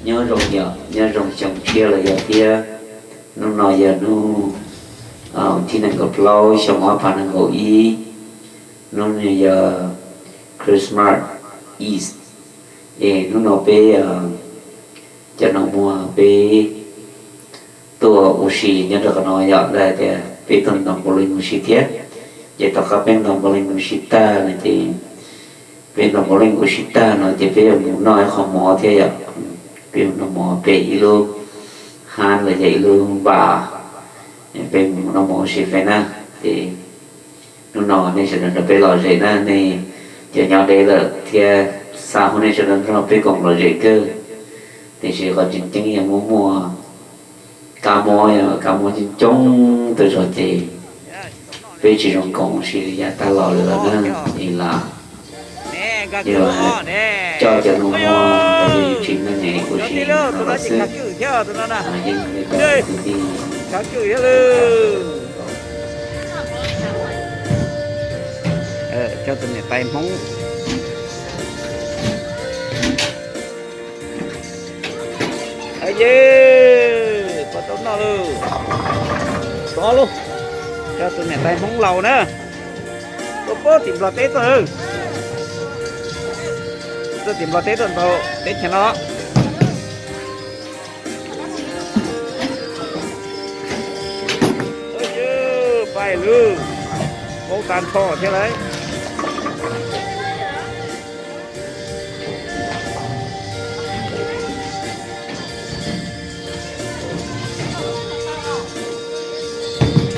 Nyob zoo yom, nyob zoo xyoo tshiab los yog thiab. Hnub no yog hnub thib nees nkaum plaub xyoo ob phav nees nkaum ib. Hnub no yog Christmas Eve. Es hnub no peb cov nus muag peb tuaj ua si nyob rau qhov no yom, lawv hais tias peb tuaj ntaus npaus leej ua si thiab. Ces tom qab peb ntaus npaus leej ua si tag no ces, peb ntaus npaus leej ua si tag no ces peb yuav mus noj ib qho mov thiab yom. Peb mus noj mov pem ib lub hab los yog ib lub npam, peb mus noj mov ua si peb na. Ces hnub no nej sawv daws nrog peb lom zem na, nej cov nyob deb lawm thiab, xa hu nej sawv daws nrog peb koom lom zem kawg. Tiam sis qhov tseem ceeb yog muaj muaj kab mob, yog kab mob coob coob tag zog ces peb tsis zoo koom ua si li yav tag los lawm na. Es lam coj cov nus muag los yog yus tsev neeg es ua si no los xwb. Yeej li kwv tij, coj tus niam tais Hmoob. Ye, pab tau noj lawm. Tov lauj, coj tus niam tais Hmoob laus na, tuaj puag tim Nplog teb tuaj. Tuaj tim Nplog teb tuaj ntaus teb chaws no. Pais lawm, paub tag nrho thiab lauj.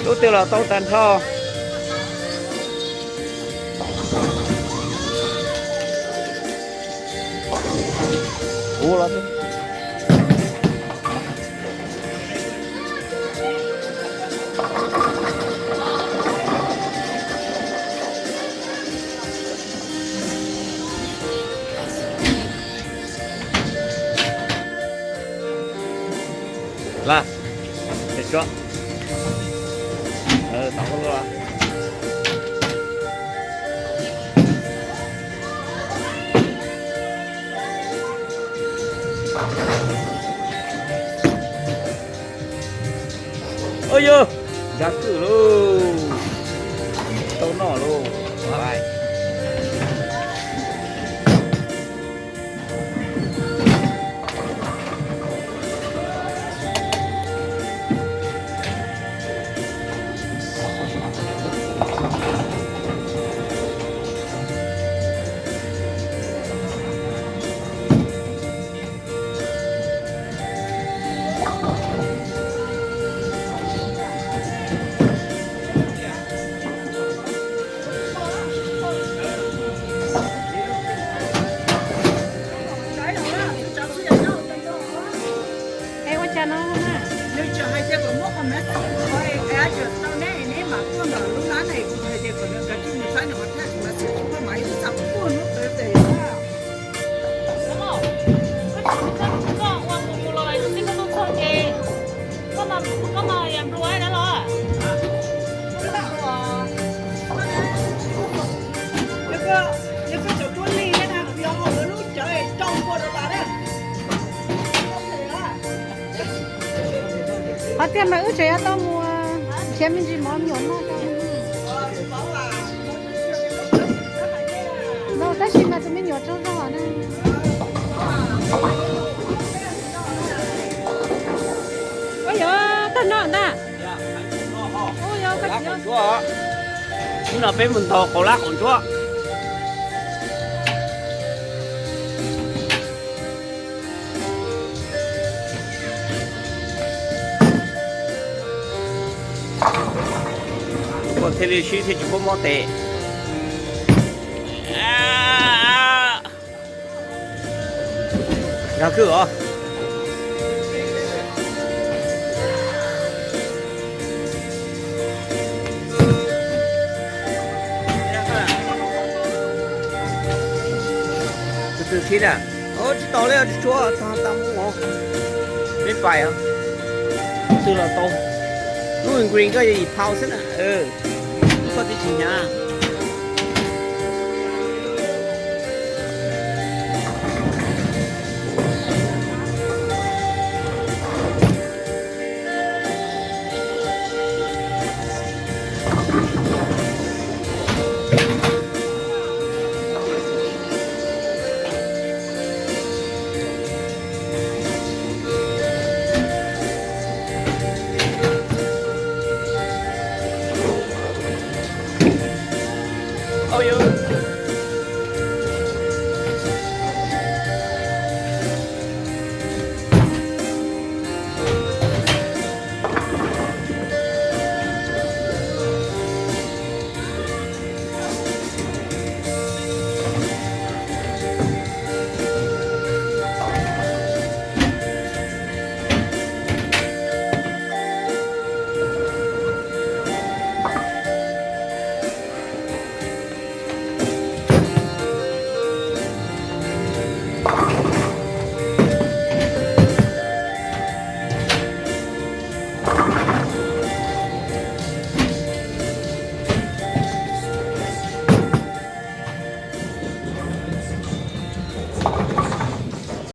Lub twg los tau tag nrho. Ua los Laj, tau. Ua yog, nkag kwj lauj, tau noj lauj. Es ua cas no na? Nws tseem hais tias kom muab qhov message, tau neb, neb mam tuaj ntawm lub lab ne, kuv hais tias kom nws nkawd tsij mus saib nws qhov text message, kuv mam ib xav puag hnub twg ces. Qhov tiag mas wb tseem yuav tau mus nrhiav me ntsis mov me nyuam noj rau. Tab sis mas tus me nyuam tsaug zog na. Ua yog tag noj ntag. Ua yog, hnub no peb mus ntaus qaum lab qaum ntsuab. Ua thiaj li sib thiaj tsis pub mob tes. Nkag kwj os. Tus twg khib na? Tsis tau li, tsis tshua tag mus os. Peb pais os. Tus twg los tau. Lub green koj yog yim phau xwb na. Koj twb tsis hnyav.